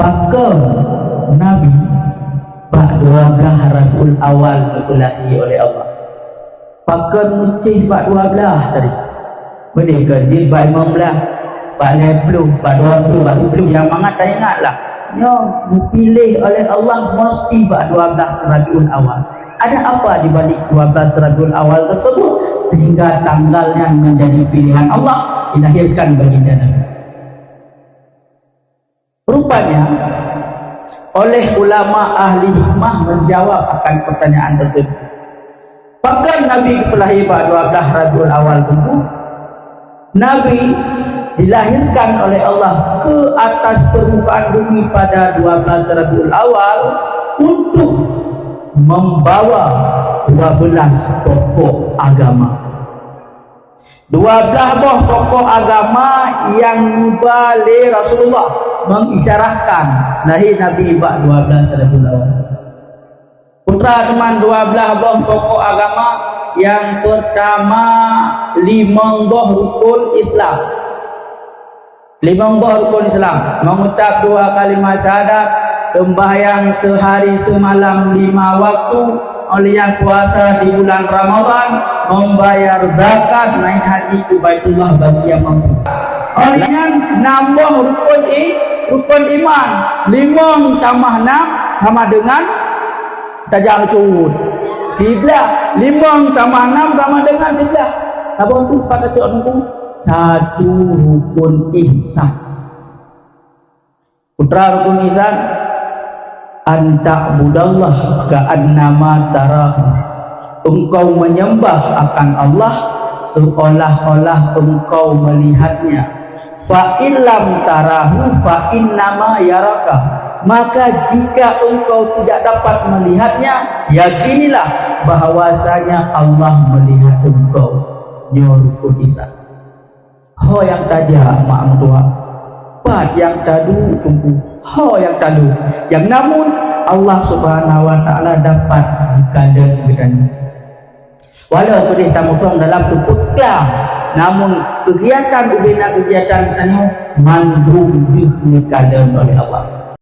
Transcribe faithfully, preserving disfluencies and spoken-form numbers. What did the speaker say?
Pakon Nabi bak dua blaih Rabiul Awal geupeulahé oleh Allah? Pakon meucéh bak dua blaih tadi? Meunyoe kon jeuet bak limong blaih, bak lhèe ploh, bak dua ploh, bak siplôh, nyang mangat taingat lah. Nyoe geupiléh oleh Allah meusti bak dua blaih Rabiul Awal. Ada apa di balik dua blaih Rabiul Awal tersebut sehingga tanggal nyan menjadi pilihan Allah dilahirkan baginda Nabi? Rupanya, oleh ulama ahli hikmah menjawab akan pertanyaan tersebut. Pakon Nabi geupeulahé bak dua blaih Rabiul Awal teungku? Nabi dilahirkan oleh Allah ke atas permukaan bumi pada dua blaih Rabiul Awal untuk membawa dua blaih pokok agama. Dua blaih boh pokok agama nyang neuba lé Rasulullah mengisyaratkan lahé Nabi bak dua blaih Rabiul Awal. Peue teuma dua blaih boh pokok agama? Nyang peurtama, limong boh rukon Islam. Limong boh rukon Islam, mengucap dua kalimat syahadat, sembahyang sehari semalam lima waktu, óh lheueh nyan puasa di bulan Ramadan, membayar zakat, naik haji ke Baitullah bagi yang mampu. Óh lheueh nyan enam boh rukon i-, rukon iman, limong tamah enam sama dengan tajak cut. Siblaih, limong tamah enam sama dengan siblaih. Saboh tu pat tacok nunggu. Satu rukun ihsan. Peue teuma rukun ihsan, an ta'budallaha ka'annaka tarahu. Engkau menyembah akan Allah seolah-olah engkau melihatnya. Fa in lam tarahu fa innama yaraka. Maka jika engkau tidak dapat melihatnya, yakinilah bahwasanya Allah melihat engkau. Nyoe rukun ihsan. Ho nyang tajak mak meutuah, pat nyang taduek teungku, ho nyang taleueng. Nyang namun Allah Subhanahu wa Taala dapat geukalon geutanyoe. Walau keudeh tamusong dalam seupôt klam, namun keugiatan ubena keugiatan geutanyoe mandum deuh geukalon oleh Allah.